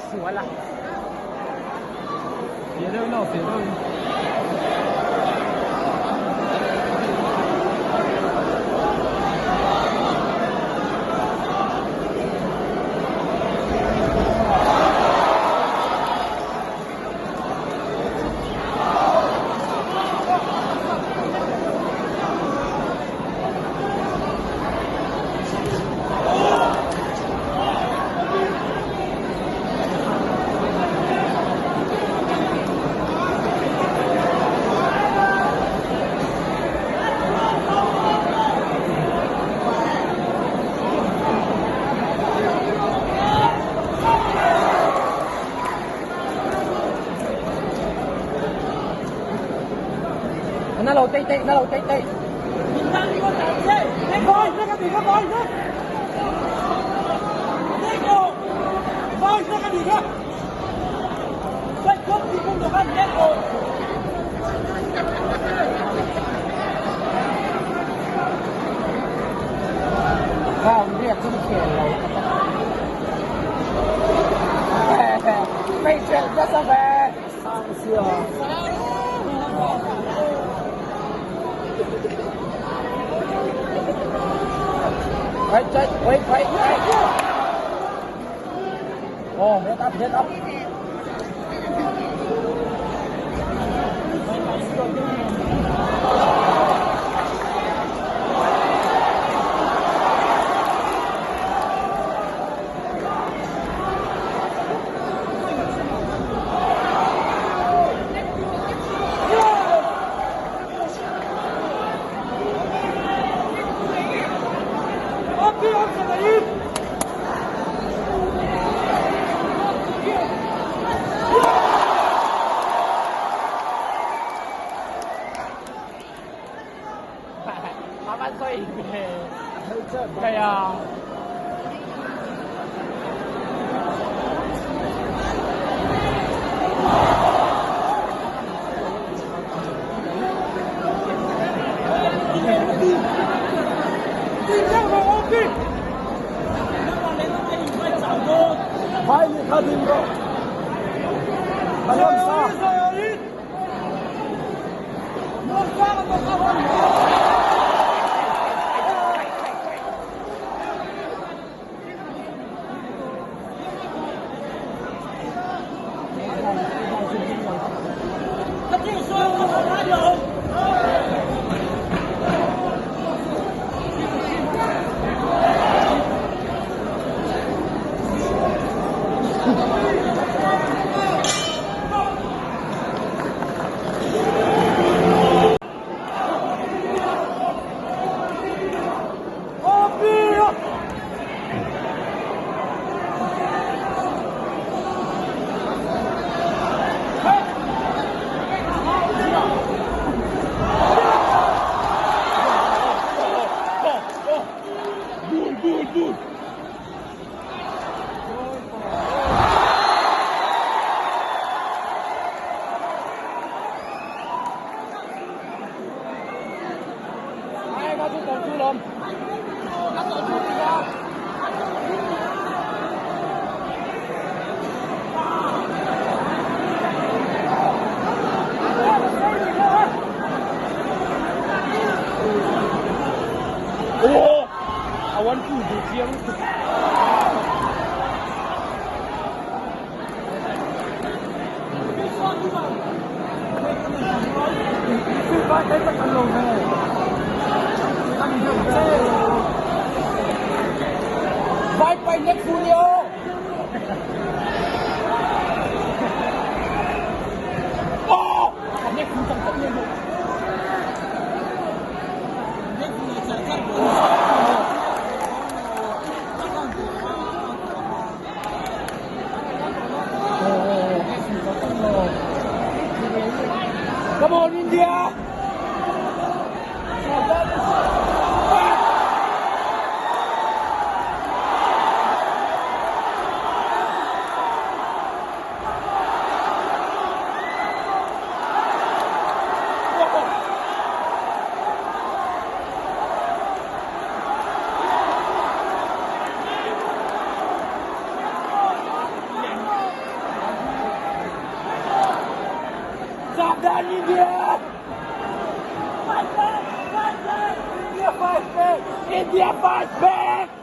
Sual a. Fiah deuh ila fiah deuh in. Na lo tei tei, na lo tei tei. Khang riak chu khel lo. Mei chelh nasa ve. Sang sia. Wait, wait, wait, wait, wait. Oh, head up, head up. 慢慢追。係啊。Ai có chú cầu chú lùm. Có cầu chú đi ra. Aw a one two duh chiang lutuk. Vai pai nek Julio. Oh, nek Fu chẳng tất nhiên rồi. Come on, India! Savdhan India! Fight back! Fight back! India fight back! India fight back!